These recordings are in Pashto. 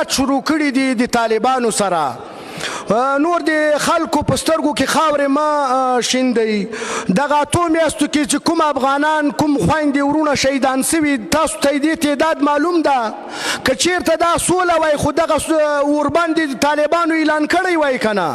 مذاکرات شروع کړي دي د طالبانو سره. نور د خلکو په سترګو کې خاورې مه شیندئ. دغه اتو میاشتو کې چې کوم افغانان، کوم خویندې وروڼه شهیدان سوي، تاسو ته دې تعداد معلوم ده. که چیرته دا سوله وای، خو دغه اوربند د طالبانو اعلان کړی وای که نه.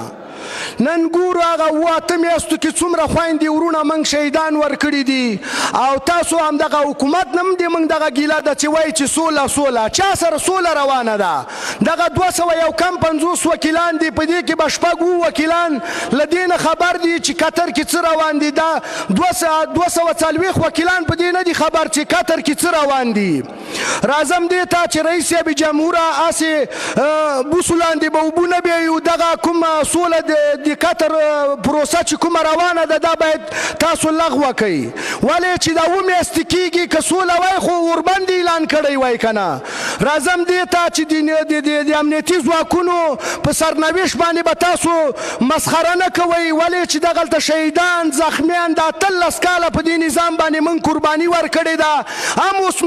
نن ګورو هغه 7 8 میاشتو کې څومره خویندې وروڼه موږ شهیدان ورکړي دي. او تاسو هم دغه حکومت نه هم د موږ دغه ګیله ده چې وایي چې سوله سوله. چا سره سوله روانه ده؟ دغه 200 یو کم 50 وکیلان دي، په دې کې به شپږ اووه وکیلان له دې نه خبر دي چې قطر کې څه روان دي. دا 240 وکیلان په دې نه دي خبر چې قطر کې څه روان دي. راځم دې ته چې رئیس صاحب جمهوره، هسې بوسو لاندې به اوبه نه بیایو. دغه کومه سوله د قطر پروسه چې کومه روانه ده، دا باید تاسو لغوه کړئ. ولې چې دا 7 میاشتې کېږي، که سوله وای خو اوربند اعلان کړی وای که نه. راځم دې ته چې د امنیتي ځواکونو په سرنوشت باندې به تاسو مسخره نه کوئ. ولې چې دغلته شهیدان، زخمیان، د 18 کاله په دې نظام باندې موږ قرباني ورکړې ده، هم اوس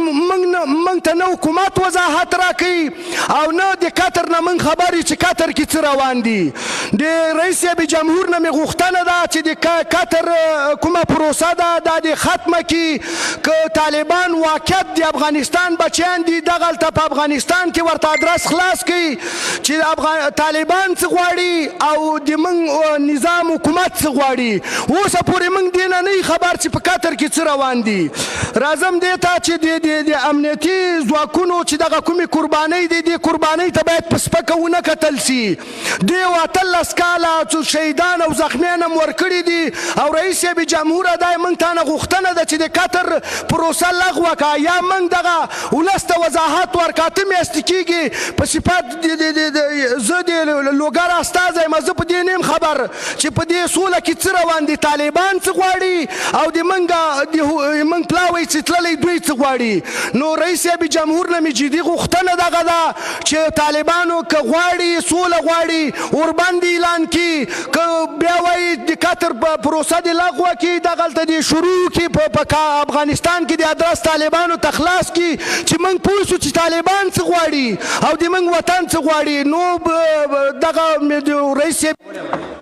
موږ ته نه حکومت وضاحت راکوي او نه د قطر نه موږ خبر یو چې قطر کې څه روان دي. د رئیس صاحب جمهور نه مې غوښتنه ده چې د قطر کومه پروسه ده، دا دې ختمه کړي. که طالبان واقعیت د افغانستان بچیان دي، دغلته په افغانستان کې ورته ادرس خلاص کړي چې طالبان څه غواړي او د موږ نظام حکومت څه غواړي. اوسه پورې موږ دې نه نه خبر چې په قطر کې څه روان دي. راځم دې ته چې د امنیتي ځواکونو چې دغه کومې قربانۍ دي، دې قربانۍ ته باید په سپکه ونه کتل سي. دې 18 کاله څو شهیدان او زخمیان هم ورکړي دي. او رئیس صاحب جمهور، دا موږ ته نه غوښتنه ده چې د قطر پروسه لغوه کا یا موږ دغه ولس ته وضاحت ورکړه. 8 میاشتې کېږي، په صفت زه د لوګر استازی یم، زه په دې نه یم خبر چې په دې سوله کې څه روان دي، طالبان څه غواړي او د موږ پلاوی چې تللی، دوی څه غواړي. نو رئیس صاحب جمهور نه مې جدي غوښتنه دغه ده چې طالبانو که غواړي، سوله غواړي، اوربند اعلان کړي. که بیا وایي د قطر پروسه دې لغوه کړي، دغلته دې شروع کړي، په افغانستان کې د ادرس طالبانو ته خلاص کړي چې موږ پوه شو چې طالبان څه غواړي او د موږ وطن څه غواړي. نو دغه رئیس صاحب.